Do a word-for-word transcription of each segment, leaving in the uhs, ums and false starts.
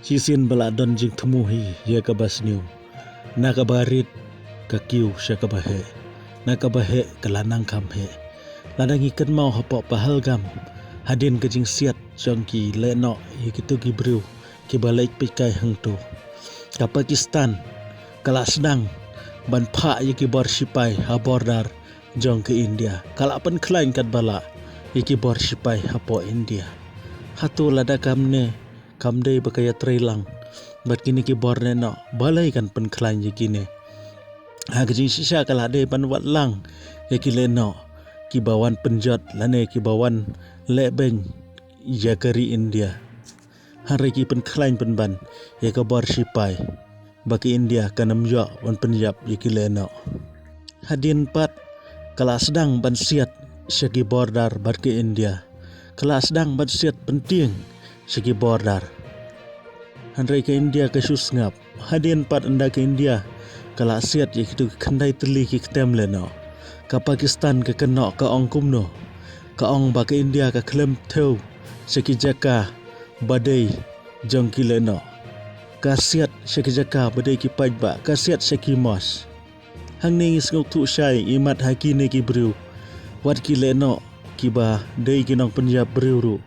Shisien ba la don jingthmu hi ïa kaba sniew. Na kaba rit ka kiew sha kaba heh. Na kaba heh ka la nang kham heh. Lada ngi kynmaw hapoh Pahalgam, hadien ka jingsiat jong ki lehnoh ïa kito ki briew kiba leit peitkai hangto, ka Pakistan ka la sdang ban phah ïa ki bor shipai ha border jong ka India. Ka la pynkhlaiñ katba lah ïa ki bor shipai hapoh India. Hato lada kam ne kam dei ba ka ïatrei lang bad kine ki bor lehnoh, balei kan pynkhlaiñ ïa kine? Ha ka jingshisha ka la dei ban wad lang ïa ki lehnoh kiba wan pynjot lane kiba wan lehbeiñ ïa ka ri India. Hynrei ki pynkhlaiñ pynban ïa ka bor shipai ba ka India kan ym ïoh ban pynïap ïa ki lehnoh. Hadien pat ka la sdang ban siat sha ki border bad ka India. Ka la sdang ban siat pyntieng sha ki border. Hynrei ka India ka shu sngap. Hadien pat ynda ka India ka la siat ïa kito ki khyndai tylli ki ktem lehnoh, ka Pakistan ka kynnoh, ka ong kumno? Ka ong ba ka India ka khlem thew sha ki jaka ba dei jong ki lehnoh. Ka siat sha ki jaka ba dei ki paidbah, ka siat sha ki mosque. Hangne ngi sngewthuh shai imat ha kine ki briew, wat ki lehnoh kiba dei ki nongpynïap briew ruh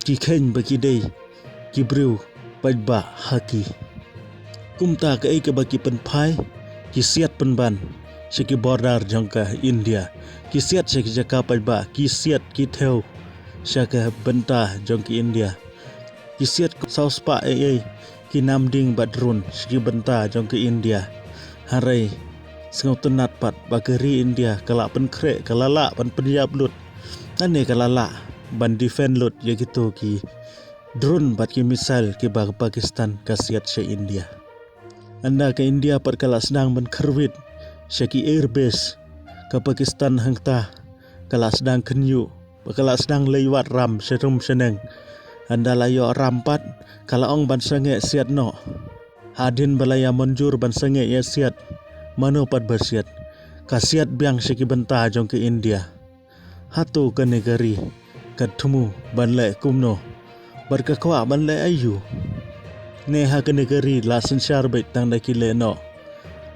ki kheiñ ba ki dei ki briew paidbah ha ki. Kumta kaei kaba ki pynphai, ki siat pynban sha ki border jong ka India. Ki siat sha ki jaka paidbah, ki siat ki thew sha ka bynta jong ka India. Ki siat saw spah ei ei ki nam ding bad drone sha ki bynta jong ka India. Hynrei sngewtynnat pat ba ka ri India ka la pynkhreh, ka la lah ban pynïap lut, lane ka la lah ban defend lut ïa kito ki drone bad ki missile kiba ka Pakistan ka siat sha India. Ynda ka India pat ka la sdang ban khyrwit sha ki airbase, ka Pakistan hangta ka la sdang khynñiuh ba ka la sdang leit wad ram sharum shaneng. Ynda la ïoh ram pat ka la ong ban sangeh siat noh. Hadien ba la ïa mynjur ban sangeh ïa siat, mano pat ba siat? Ka siat biang sha ki bynta jong ka India. Hato kane ka ri ka thmu ban leh kumno bad ka kwah ban leh aïu? Ne ha kane ka ri la synshar beit tang da ki lehnoh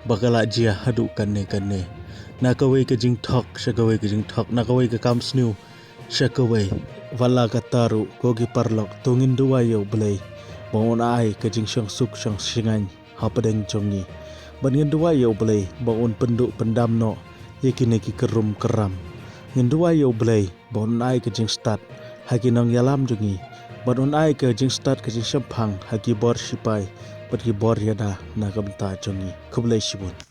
ba ka la jia haduh kane kane, na kawei ka jingthok sha kawei ka jingthok, na kawei ka kam sniew sha kawei. Wat la katta ruh ko ki paralok, to ngin duwai ïa U Blei ba un ai ka jingshongsuk shongshngaiñ hapdeng jong ngi. Bad ngin duwai ïa U Blei ba un pynduh pyndam noh ïa kine ki krum kram. Ngin duwai ïa U Blei ba un ai ka jingstad ha ki nongïalam jong ngi, bad un ai ka jingstad ka jingshemphang ha ki bor shipai bad ki bor ïada na ka bynta jong ngi. Khublei shibun.